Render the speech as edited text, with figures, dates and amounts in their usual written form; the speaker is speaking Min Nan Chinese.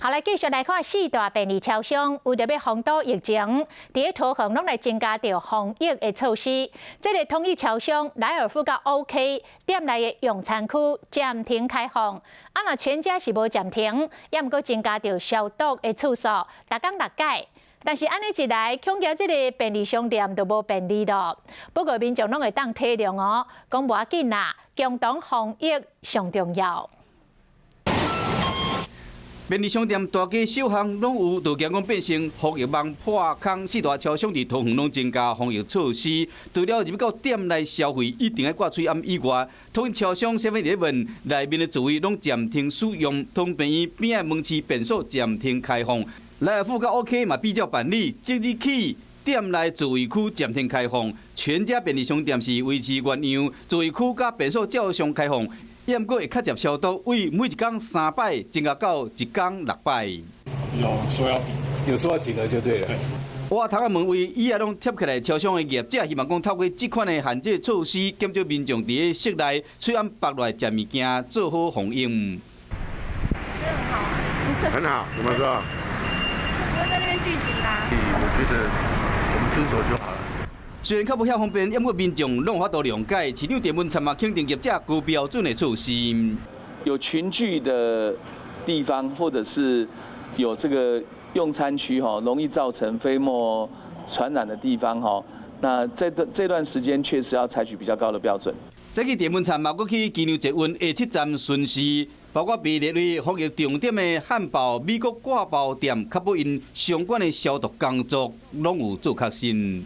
好，來繼續來看四大便利超商，為著欲防堵疫情，佇咧桃園攏來增加著防疫的措施。這個統一超商萊爾富佮 OK 店內的用餐區暫停開放，啊若全家是無暫停，也毋過增加著消毒的次數，逐工六擺。但是按呢一來，恐驚這个便利商店就無便利囉。不過民眾攏會當體諒哦，講無要緊啦，共同防疫上重要。便利商店大街小巷攏有，就驚講變成防疫網破空。四大超商佇桃園攏增加防疫措施，除了入去到店內消費一定愛掛喙罨以外，統一超商 7-Eleven 內面的座位攏暫停使用，桃園病院邊仔門市便所暫停開放，萊爾富佮 OK 嘛比照辦理，即日起店內座位區暫停開放，全家便利商店是維持原樣，座位區佮便所照常開放。毋過會較捷消毒，為每一工三擺增加到一工六擺。有說要有說要停的就對了。我頭仔門位椅仔攏貼起來，超商的業者希望講透過這款的限制措施，減少民眾佇咧室內喙罨縛落來食物件，做好防疫。很好。很好，怎麼說？不會在那邊聚集啦。我覺得我們遵守就好了。雖然較無遐方便，毋過民眾攏有法度諒解。市長鄭文燦嘛肯定業者高標準的措施。有群聚的地方，或者是有這個用餐區，哈，容易造成飛沫傳染的地方，哈，那這段時間確實要採取比較高的標準。這次鄭文燦嘛，閣去機場捷運下七站巡視，包括被列為防疫重點的漢堡、美國掛包店，確保𪜶相關的消毒工作攏有做確信。